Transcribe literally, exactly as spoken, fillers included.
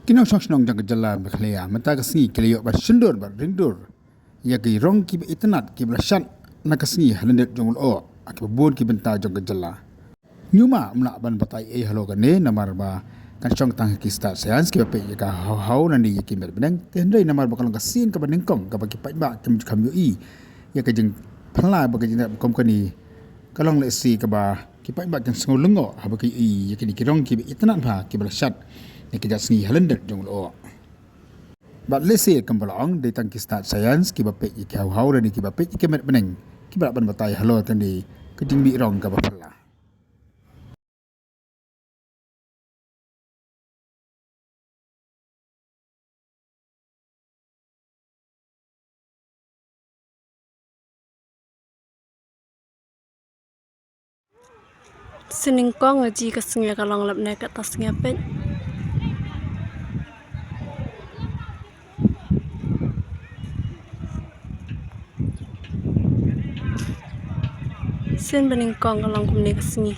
Ki nongshong shnong jong ka jylla Meghalaya mynta ka sngi ki la ïoh ban shon dur bad ring dur ïa ki rong kiba itynnad kiba la shad na ka sngi ha lyndet jong u lyoh ha kiba bun ki bynta jong ka jylla. Ngi ma ym lah ban batai ei halor kane namar ba kan shong tang ha ki stad science kiba peit ïa ka haw haw lane ïa ki met bneng, te hynrei namar ba ka long ka sien kaba nyngkong kaba ki paidbah kim ju kham ïohi ïa ka jingphylla ba ka jingdap kum kane, ka long lehse kaba ki paidbah kin sngew lyngngoh haba ki ïohi ïa kine ki rong kiba itynnad bha kiba la shad na ki jait sngi ha lyndet jong u lyoh. Bad lehse kumba la ong, dei tang ki stad science kiba peit ïa ki haw haw lane kiba peit ïa ki met bneng kiba lah ban batai halor kane ka jingmih rong kaba phylla. Sien nyngkong la jia ka sngi ka long lap ne kata sngi peit. Sien ba nyngkong ka long kumne ka sngi.